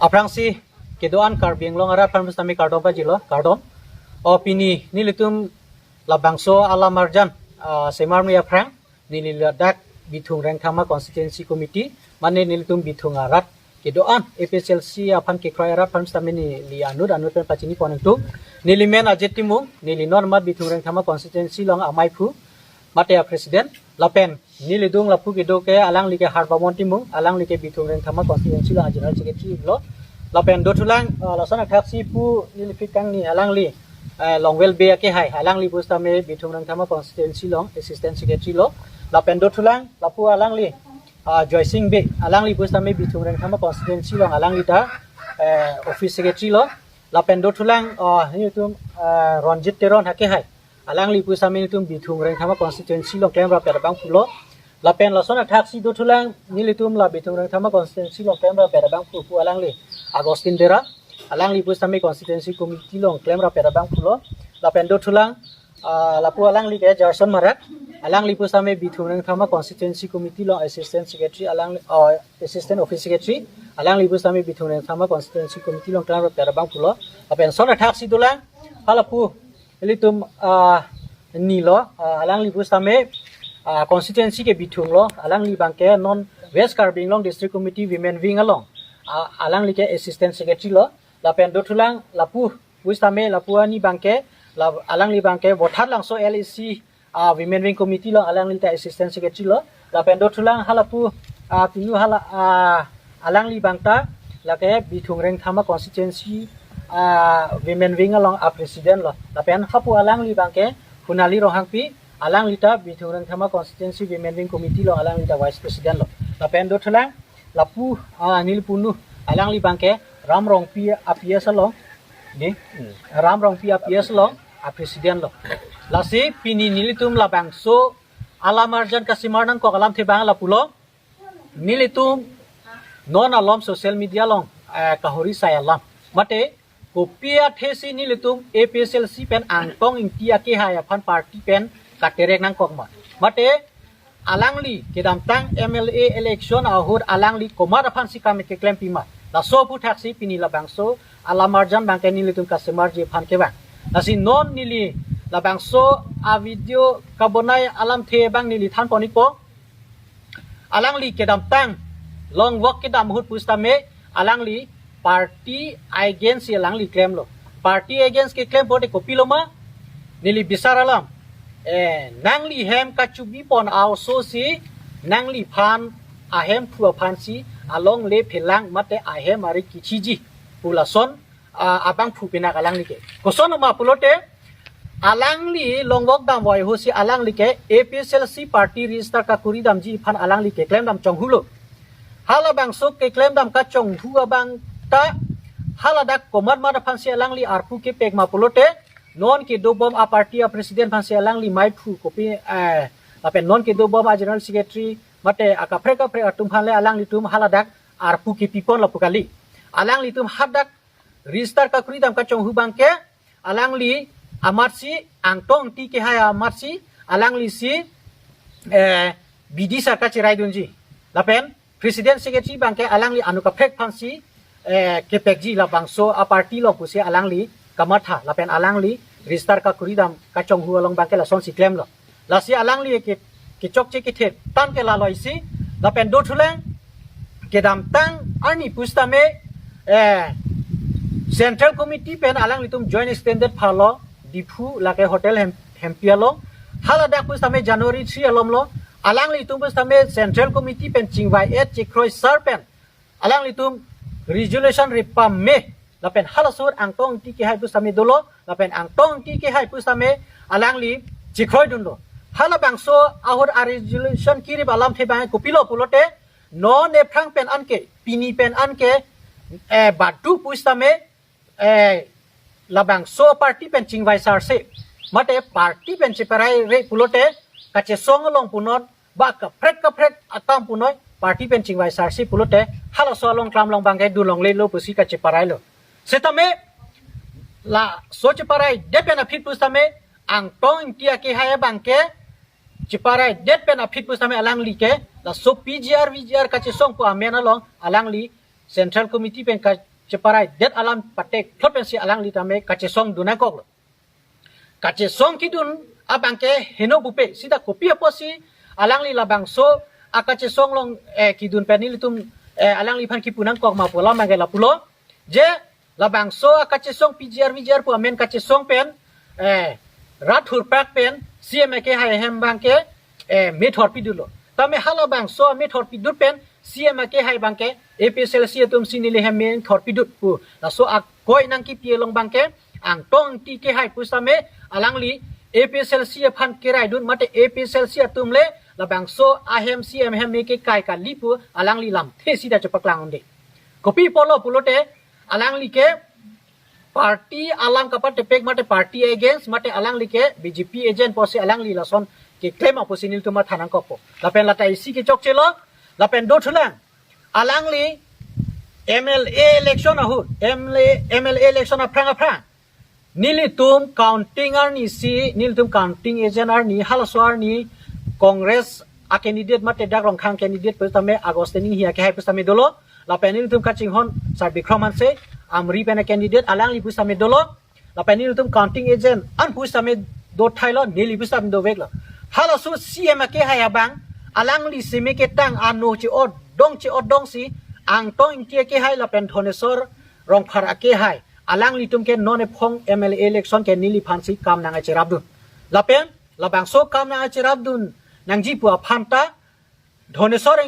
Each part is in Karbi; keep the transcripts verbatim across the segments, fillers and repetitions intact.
Aphrangsi kedo-an Karbi Anglong arat aphan pusitame kardom pajirlo, kardom. O pini nelitum labangso alamarjan, ah, semarme aphrang, neli ladak Bithung Rengthama Constituency Committee, mane nelitum Bithung arat kedo-an A P H L C aphan kekroi arat aphan pusitame neli anut anut pen pachini pon nangtum. Neli men Ajit Timung, neli non mat Bithung Rengthama Constituency along amaiphu, mate a president, lapen neli adung lapu kedo ke alangli ke Harbamon Timung, alangli ke Bithung Rengthama Constituency along a general secretary lo. Lapen dothulang, ah, lason athaksi pu neli phit kangni alangli, eh, Longwel Bey akehai, alangli pusitame Bithung Rengthama Constituency along assistant secretary lo. Lapen dothulang lapu alangli, ah, Joysing Bey, alangli pusitame Bithung Rengthama Constituency along alangli ta, eh, office secretary lo. Lapen dothulang, ah, nelitum, ah, Ronjit Teron akehai, alangli pusitame nelitum Bithung Rengthama Constituency along klemrap abangphu lo. Lapen lason athaksi dothulang nelitum la Bithung Rengthama Constituency along klemrap abangphu pu alangli Augustine Dera, alangli pusitame Constituency Committee along klemrap abangphu lo. Lapen dothulang, ah, lapu alangli ke Gerson Marak, alangli pusitame Bithung Rengthama Constituency Committee along assistant secretary, alangli, ah, assistant office secretary, alangli pusitame Bithung Rengthama Constituency Committee along klemrap abangphu lo. Lapen lason athaksi dolang, halapu ilitum, ah, ni lo, ah, alangli pusitame, ah, constituency ke Bithung lo, alangli abangke non West Karbi Anglong District Committee Women Wing along, ah, alangli ke assistant secretary lo. Lapen dothulang lapu pusitame lapu ani abangke, la, alangli abangke Vothatlangso L A C, ah, Women Wing Committee along alangli ta assistant secretary lo. Lapen dothulang halapu, ah, pinu hala, ah, alangli abang ta lake Bithung Rengthama Constituency, ah, Women Wing along a president lo. Lapen hapu alangli abangke Hunali Ronghangpi, alangli ta Bithung Rengthama Constituency Women Wing Committee along alangli ta vice president lo. Lapen dothulang lapu, ah, neli punu, alangli abangke Ram Rongpi a P S along, di, Ram Rongpi a P S along a president lo. Lasi pini nelitum labangso alamarjan kasemar nangkok alamthe abang lapulo. Nelitum non alom social media along, eh, kahori sai alam, mate kopi athesi nelitum A P H L C pen Angtong Ingti akehai aphan party pen katerek nangkok ma, mate alangli kedamtang M L A election ahut alangli komat aphansi kam keklem pima, laso aphuthaksi pini labangso alamarjan abangke nelitum kasemarji aphan kevang. Lasi non neli labangso a video kabonai alamthe abang neli than pon-ikpo. Alangli kedamtang long walk kedam ahut pusitame alangli party against si alangli klemlo. Party against keklem pote kopilo ma, neli bisar alam, eh, nangli hem kachubi pon a-oso si nangliphan ahemphu aphansi alongle phelang mate ahem ari kichiji pu lason, ah, abangphu pinak alangli ke. Koson ma pulote, alangli long walk damvoi ahutsi alangli ke A P H L C party register kakuri damji aphan alangli keklem dam chonghulo. Halabangso keklem dam kachonghu abang ta haladak komat mat aphansi alangli arpu kepek ma pulote, non kedobom a party a president aphansi alangli maiphu kopi, eh, lapen non kedobom a general secretary mate akaprek kaprek atum aphan le alanglitum haladak arpu kepi pon lapu kali. Alanglitum hadak register kakuri dam kachonghu abangke alangli amatsi, Angtong Ingti akehai amatsi, alanglisi, eh, bidi sar kacherai dunji. Lapen president secretary abangke alangli anut kaprek aphansi, eh, kepekji labangso a party along pusi alangli kamatha, lapen alangli register kakuri dam kachonghu along abangke lasonsi klemlo. Lasi alangli ke, kechokche kethe tan ke lalo isi, lapen dothulang kedamtang arni pusitame, eh, Central Committee pen alanglitum joint extended phalo Diphu lake hotel hem, hempi along. Haladak pusitame January three alom lo, alanglitum pusitame Central Committee pen chingvai-et chekroi sar pen alanglitum resolution ripame, lapen halaso ahut Angtong Ingti akehai pusitame dolo, lapen Angtong Ingti akehai pusitame alangli chekroi dunlo. Halabangso ahut a resolution kerip alamthe abang kopilo pulote, non ephrang pen anke, pini pen anke, eh, badu pusitame, eh, labangso party pen chingvai sarse, mate party pen cheparai re pulote, kachesong along punon, ba kaprek kaprek akam punoi, party pen chingvai sarse pulote, halaso along klam along abangke dun longlelo pusi kacheparailo. Setame laso cheparaidet pen aphi pusitame, Angtong Ingti akehai abangke cheparaidet pen aphi pusitame alangli ke laso P G R, V G R kachesong pu amen along alangli Central Committee pen ka, cheparai det alam patek plot pensi alangli tame kachesong dun nangkoklo. Kachesong kidun abangke heno bupe sita kopi apotsi alangli labangso akachesong along eh, kidun pen nelitum eh, alangliphan kipu nangkok ma pu alam abangke lapulo. Je labangso akachesong P G R V G R pu amen kachesong pen eh, rat thurpak pen C M akehai ahem abangke eh, methor pidunlo. Tame halabangso methor pidun pen C M akehai abangke A P H L C atumsi neli hem methor pidun pu. Laso akoi nangkipi along abangke Angtong Ingti kehai pusitame alangli A P H L C aphan keraidun mate A P H L C atum le labangso ahem C M hem me kekai kali pu alangli lamthe sita chepaklang un-e. Kopi apotlo pulote alangli ke party alam kapatepek mate party against mate alangli ke B J P agent pusi alangli lason keklem apotsi nelitum matha nangkokpo. Lapen lata isi kechokchelo, lapen dothulang. Alangli M L A election ahut, M L A, M L A election aphrang aphrang nelitum counting arnisi, nelitum counting agent arni, halaso arni Congress a candidate mate dak Rongkhang candidate pusitame Augustine Inghi akehai pusitame dolo. Lapen nelitum kachinghon Sar Bikram Hanse, Amri pen a candidate, alangli pusitame dolo. Lapen nelitum counting agent an pusitame dothailo, neli pusitame doveklo. Halaso C M akehai abang alangli seme ketang ano che-odong che-odongsi Angtong Ingti akehai lapen Dhoneswar Rongphar akehai alanglitum ke non ephong M L A election ke neliphansi kam nangcherapdun. Lapen labangso kam nangcherapdun nangji pu aphanta Dhoneswar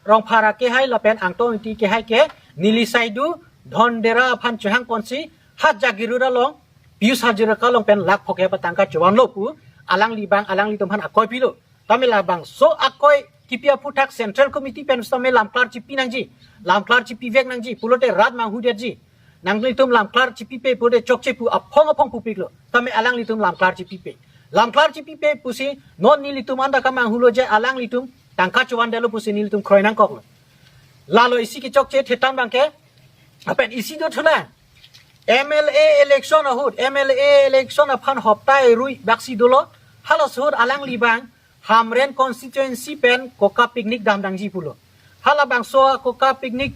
Rongphar akehai lapen Angtong Ingti kehai ke neli saidu Dhondera aphan chehang ponsi ha Jagiroad along Pius Hazarika along pen lakh phokep atangka chevanlo pu alangli abang alanglitum aphan akoi pilo. Tame labangso akoi kipi aphuthak Central Committee pen sitame lamklar chipi nangji, lamklar chipivek nangji pulote rat manghudetji. Nanglitum lamklar chipipe pulote chokche pu aphong aphong pupiklo. Tame alanglitum lamklar chipipe. Lamklar chipipe pusi non nelitum anta kamanghulo je alanglitum tangka chevandetlo pusi nelitum kroi nangkoklo. Lalo isi kechokche thetan abangke, lapen isi dothulang. M L A election ahut, M L A election aphan hopta erui baksi dolo. Halaso ahut alangli abang Hamren constituency pen Koka picnic dam nangji pulo. Halabangso Koka picnic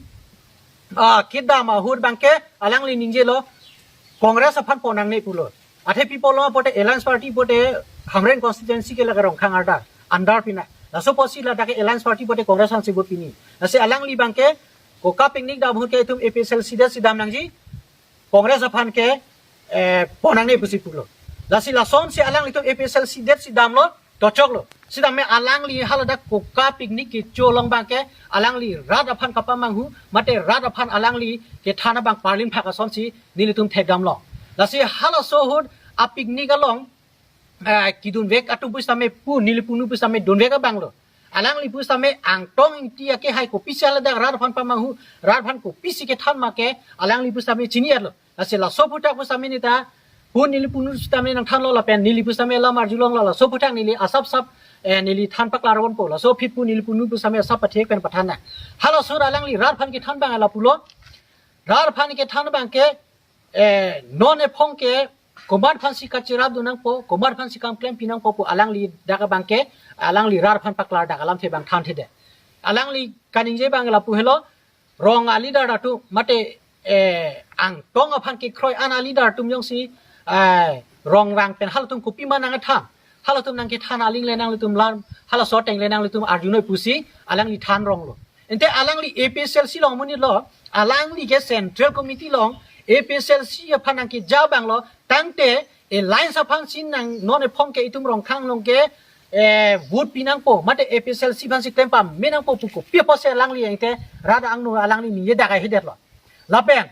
ah, kedam ahut abangke alangli ningjelo Congress aphan pon nangne pulo. Athe pi pulo pulote Alliance Party pulote Hamren constituency ke lake Rongkhang arda, andar pina. Laso apotsi ladak ke Alliance Party pulote Congress aphansi vote pini. Lasi alangli abangke Koka picnic dam ahut ke itum A P H L C detsi dam nangji, Congress aphan ke eh, pon nangne pusi pulo. Lasi lasonsi alanglitum A P H L C detsi damlo, tochoklo. Sitame alangli haladak Koka picnic kecho along abangke alangli rat aphan kapamanghu mate rat aphan alangli kethan abang parlin phak asonsi nelitum thekdamlo. Lasi halaso ahut a picnic along eh, kidunvek atum pusitame pu neli punu pusitame dunvek abanglo. Alangli pusitame Angtong Ingti akehai kopisi haladak rat aphan pamanghu, rat aphan kopisi kethan ma ke alangli pusitame chini-etlo. Lasi laso aphuthak pusitame neta pu neli punu pusitame nangthanlo lapen neli pusitame lam arjulonglo, laso aphuthak neli asap sap eh, neli than paklar ponpo. Laso aphi pu neli punu pusitame asap pathek pen pathan nang. Halaso ahut alangli rat aphan kethan abang lapulo. Rat aphan kethan abangke eh, non ephong ke komat aphansi kacherapdun nangpo, komat aphansi kam klempi nangpo pu alangli dak abangke, alangli rat aphan paklar dak alamthe abang thanthedet. Alangli kaningje abang lapu helo, rong a-leader atum mate eh, Angtong aphan kekroi an a-leader atum jongsi eh, rong vang pen halatum kopima nangkethan, halatum nangkethan aling le nanglitum lam, halaso ateng le nanglitum arjunoi pusi alangli than ronglo. Ante alangli A P H L C along amonitlo, alangli ke Central Committee along A P H L C aphan nangkeja abanglo, tangte Alliance aphansi nang non ephong ke itum Rongkhang along ke eh, vote pi nangpo, mate A P H L C aphansi klem pame nangpo pu kopi apotsi alangli ante rat angno alangli ningje dak ahedetlo. Lapen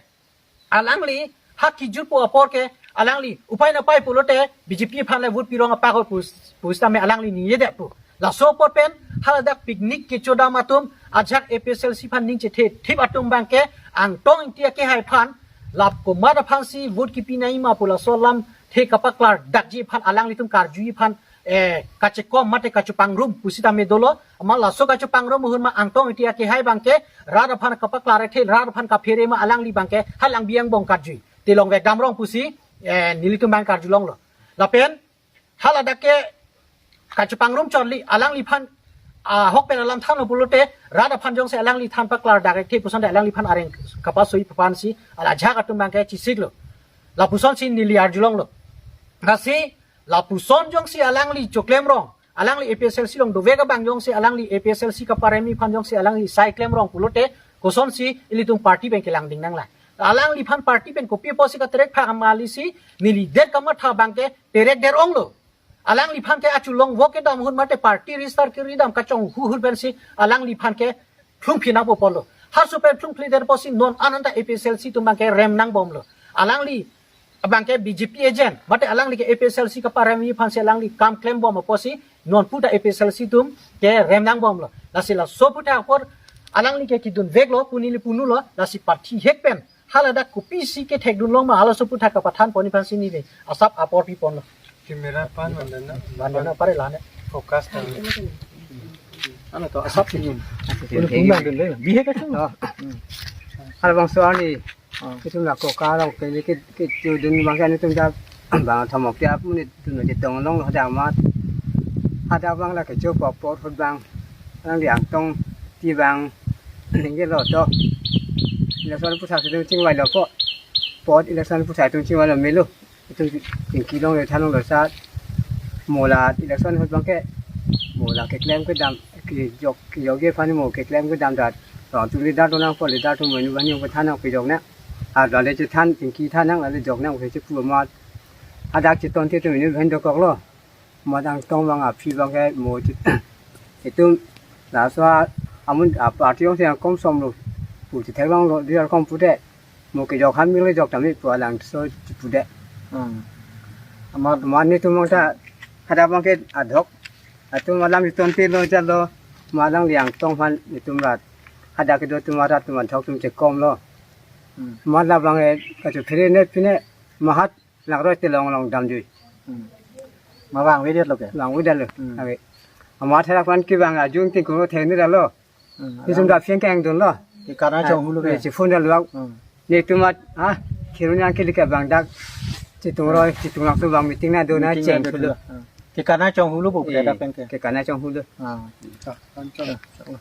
alangli ha kijutpo apor ke alangli upai napai pulote B J P aphan le vote pirong apak pus pusitame alangli ningjedet pu. Laso apor pen haladak picnic kechodam atum ajak A P H L C aphan ning chethe thip atum abangke Angtong Ingti akehai aphan lap komat aphansi vote kipi nangji ma pu laso alamthe kapaklar dakji aphan alanglitum karjuji aphan eh, kachekom mate kachepangrum pusitame dolo. Amat laso kachepangrum ahut ma Angtong Ingti akehai abangke rat aphan kapaklar athe rat aphan kaphere ma alangli abangke halang biang bong karjui, te longvek damrong pusi eh, nelitum abang karjulonglo. Lapen haladak ke kachepangrum chotli alangliphan Ahok pen alam thanlo pulote, rat aphan jongsi alangli than paklar dak ekthe puson de alangliphan areng kapasoi aphansi, ala ajahak atum abangke chisiklo. Lapusonsi neli arjulonglo. Lasi, lapuson jongsi alangli choklem rong, alangli A P H L C along dovek abang jongsi alangli A P H L C kaparemi aphan jongsi alangli sai klem rong pulote, kosonsi ilitum party pen kelangding nanglang. Alangliphan party pen kopi apotsi katerek phak amalisi, neli det kamatha abangke terek der-onglo. Alangliphan ke achu longvo kedam ahut mate party register kiri dam kachonghu ahut pensi alangliphan ke phlungphi nangpo ponlo. Harso pen phlungphli der apotsi non an anta A P H L C atum abangke rem nangbomlo. Alangli abangke B J P agent, mate alangli ke A P H L C kaparemi aphansi alangli kam klembom apotsi non puta A P H L C atum ke rem nangbomlo. Lasi laso aputhak apor alangli ke kedun veklo, pu neli punulo, lasi party hek pen haladak kopisi kethekdun long ma, halaso aputhak kapathan pon aphansi neli asap apor pi ponlo. Camera pan mandana. Mandana pare lane. Focus ta. Ano to asap sini. Ulu pun mandun le. Bihek asu. Oh. Halabangso ani. Oh. Itum la koka along ke ke ke tu dun abangke itum da bang thamok tiap menit tu no chetong long lo hadak amat. Hadak abang la kecho apor ahut abang. Alangli angtong ti abang. Ningje lo to. Election aputhak itum chingvailo po. Apot election aputhak itum chingvailo melo. Itum chingki longle than longlo sat. Mo la election ahut abangke. Mo la keklem kedam, kejok, kejokji aphan mo keklem kedam dat. Rong atum leader do nangpo, leader atum mo inut abang ni ong than nang kejok nang. Adang le chethan, chingki than nang, ale jok nang, keche pu amat. Hadak cheton te itum inut abang dokoklo. Amat angtong abang aphi abangke mo che-, itum laso amun a party ong siang kom somlo. Pu chethek longlo, dia kom pude. Mo kejok ham mile jok tame pu alangso chipude. Hmm. Amat amat netum abang ta hadak abangke adhok. Atum alam iton te lo jalo. Amat alangli angtong aphan itum rat. Hadak kedo atum arat atum adhok atum chekomlo. Hmm. Amat labang e kachu phere ne pine mahat lakroi te long long damjui. Hmm. Ma vangvedetlo ke? Vangvedetlo. Hmm. Ave. Amat thera pan kevang ajung tingkung lo theng ni dalo. Hmm. Itum da phiang keng dunlo. Ke karna chonghulo ke? Che phone dalo. Hmm. Netum amat, ha? Khirun yang kili ke abang dak. Chitung roi, chitung lang tu abang meeting na do na cheng thulo. Hmm. Ke karna chonghulo bo, eh, dak pen ke? Ke karna chonghulo. Ah. Ah, chonglo.